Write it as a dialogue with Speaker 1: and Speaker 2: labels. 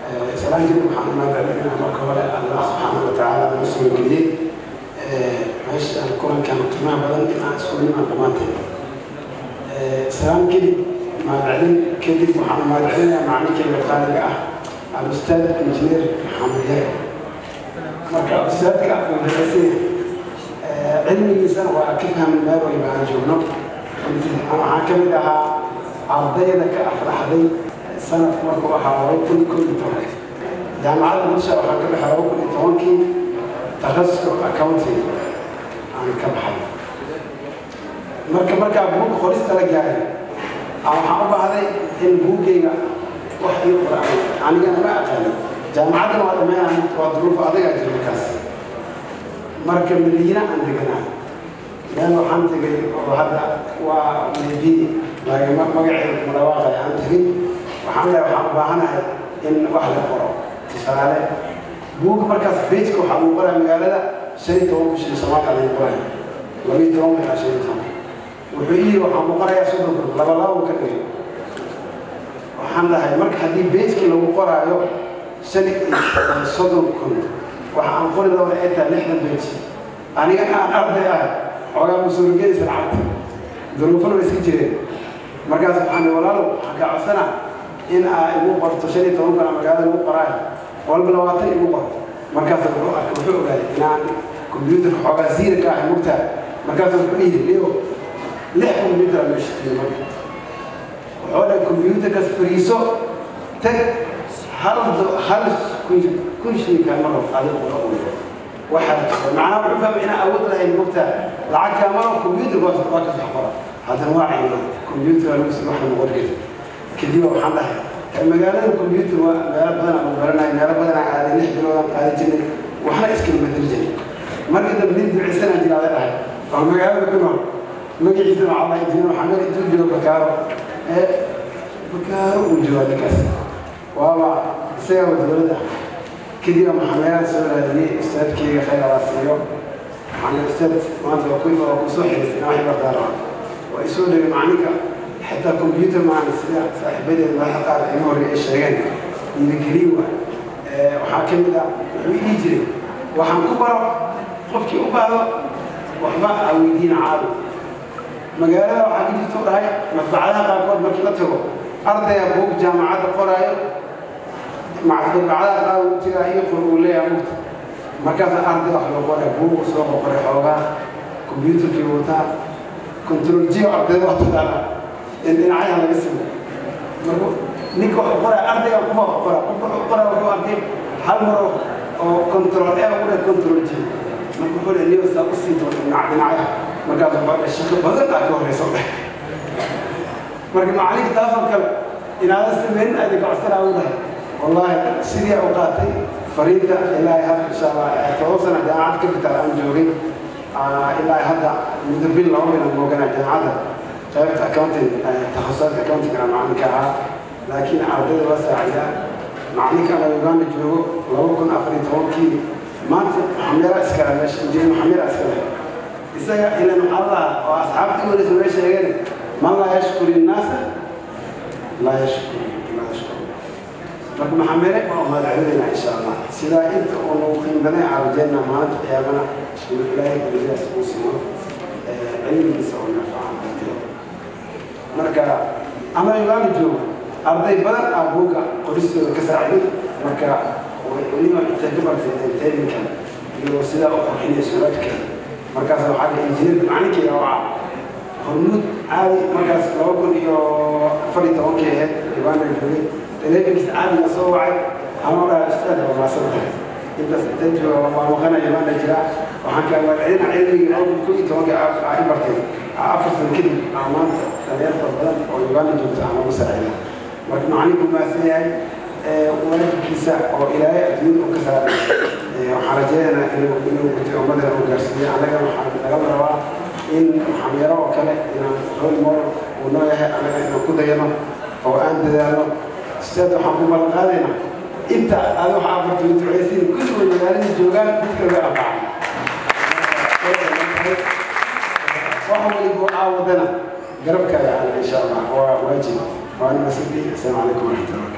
Speaker 1: Salaan kadib, waxaan u mahadcelinaynaa marka hore Allah subxaana wa tacaala noo suurageliyey meeshaan kulankan qiimaha badan in aan isku nimaan dhammaanteen. Salaan kadib, mahadcelin kadib, waxaan u mahadcelinayaa macalinkayga qaaliga ah, al-ustaad injineer Maxamed Yare. Marka ustaadka uu dareysan yahay, cilmigiisana waa ka fahmay meel waliba aan joogno. Waxaan ka mid ahaa ardayda ka aflaxday sanadku markuu ahaa 2011. Jaamacadda Muqdisho waxaan ka baxay 2010-kii, takhasuska accounting aan ka baxay. Marka markaa buug qorista la gaaray, waxaan u baahday in buuggayga wax ii qora, anigana ma aqaanin. Jaamacaddana waa dhammeynaa, waa duruuf adagaa jira markaas. Marka Madiina aan deganaa, meel waxaan tegay oo hadda waa maybe lagama magaceeda kuma dhawaaqay aan tegin. Waxaan leeyahay, waxaan u baahanahay in wax la qoro, tusaale buug. Markaas page-ka waxaa lagu qoraa magaalada 15 kun shilin Soomaaliya lagu qoraya, 12 ilaa 15. Wuxuu yidhi, waxaan ku qorayaa 30,000, laba laba ka dhigay. Waxaan dhahay, marka haddii page-kii lagu qoraayo 35,000, waxa aan qori doona ay tahay 60 page, aniga aan arday ah, xoogaa ma suurogelaysa lacagta, duruufana way iska jireen. Markaas waxaan walaalow, waxaan kaa codsanaa in aa igu qorto 15,000 magaalada lagu qoraayo, walba 20 igu qorto. Markaas wuxuu arkay, wuxuu ogaaday inaan computerka xoogaa zero ka ahay mugtaa. Markaas wuxuu yidhi, leo lix computer aa meesha timi. Marka wuxuu dhahay, computerkas fariiso, tag hal hal kun shilin kaama rabo, adiga qoro uun waxaa macnaha. Wuxuu fahmay inaan awood lahayn mugtaa, lacag kaama rabo, computer waa kas wax qora. Haddana waa ciidan computer lagu sii wax lagu qori karti. Kadib waxaan dhahay, magaalada computer waa meelo badan aan baranay, meelo badan aan aaday, 6 bilood aan qaadan jirnay, waxna iskama bedeli jiray. Markii dambe nin duceysanaa jira ada dhahay oo magaalada ku nool, magaciisana waxaa lahay injineer Maxamed, intuu jiro Bakaaro, ee Bakaaro uu joogaa ninkaas, waaba isagaa dowladda. Kadib maxameeraan soo raadiyey ustaadkeyga, khayr ala siiyo. Waxaan ustaad, maanta waa ku waa ku soo xiriistay inaan wax bartaa rabaa. Waa isoo dhegay macalinka, xitaa computer maahan, sida saaxiibadeed madaxa qaar iga horreey ay sheegeen, dhiirigelin waa. Waxaa ka mid ah wuxuu ii dhihi jiray, waxaan ku baro qofkii u baahdo waxba ha weydiina caawi. Magaalada waxaa ka jirta u dhahay madbacadaha qaarkood markii la tago, ardaya buug jaamacadda qoraayo, madbacadaha qaar uu tagaa, ii qor uu leeyahay mugta. Markaasa arday wax loo qoray, buugu soo qoray, xoogaa computerkii wataa, control G, ardayda waa taqaanaa in dhinacyaha laga simo. Marka ninka wax qoraya, ardayga qofa wax qora, qofka wax qoraa wuxuu arkay hal mar oo control A u dheh, control G. Marka wuxuu dheh, niyo saa usii doonta dhinac dhinacyaha. Markaas wuxuu dheh, shaqo badan aa ka horeysa u dheh. Marka macalinka taasoo kale inaadan sameynin ayda kacsanaa u dhahay. Wallaahi sidii u qaatay fariinta ilaa hadda, insha Allah, 7 sana jaamacadda Capital aan joogay, ilaa hadda muddo bil 2 bil aan mooganaa jaamacadda qaybta accounting, takhasusaadka accounting aan macalinka ahaa, laakiin ardayda waa saacidaa. Macalinka ama Uganda joogo 2014-kii, maanta Maxameera iskale meesha, injineer Maxameera iskale isaga ilan waxaa la oo asxaabta i wareysa way sheegeen, man laa yashkuri innaasa laa yashkur laa yashkur. Marka Maxamere waa mahad celinayna, insha Allah, sidaa inta uu nagu qiim badan aan rajaynaa maalinta qiyaamana inuu Ilaahay darajadaas uu simo, cilmigiisa oo nafacan darteed. Marka ama Uganda joogo, arday badan aa buugga qoristooda ka saaciday. Marka weliba intay ka bartay tayminkan iyo sidaa u qurxinaya suuraadka. Markaas waxaa la injineerka macalinkeyga waa Hormuud caadi. Markaas 2014-kii ahayd, Uganda joogay, taleefankiisa caadiga soo wacay ama dhaha, ustaad, waa maasan tahay, intaas inta jooga waa maqana, Uganda jira, waxaan kaa mahadcelina cilmigii 2011-kii aa i bartay, 4 sano kadib aa maanta dhalinyar fara badan oo Uganda joogta aan ugu saacida. Marka macalinku mahadsan yahay, waajibkiisa oo Ilaahay adduunyada u ka saaray waxaan rajaynaynaa inuu gutay, ummadana uu gaarsiiyey. Annaga waxaan naga rabaa in Maxamyaro oo kale inaan role model uu noo yahay, annaga inaan ku dayano oo aan dadaalno. Ustaad, waxaan ku ballan qaadaynaa inta aad waxa abartay ducaysiin, kulli way magaalada joogaan, dadka way anfacay. Wax waliba aa wadana garabkaaga ana, insha Allah, waa waajib. Waana masantii. Asalaamu calaykum waraxmatullahi.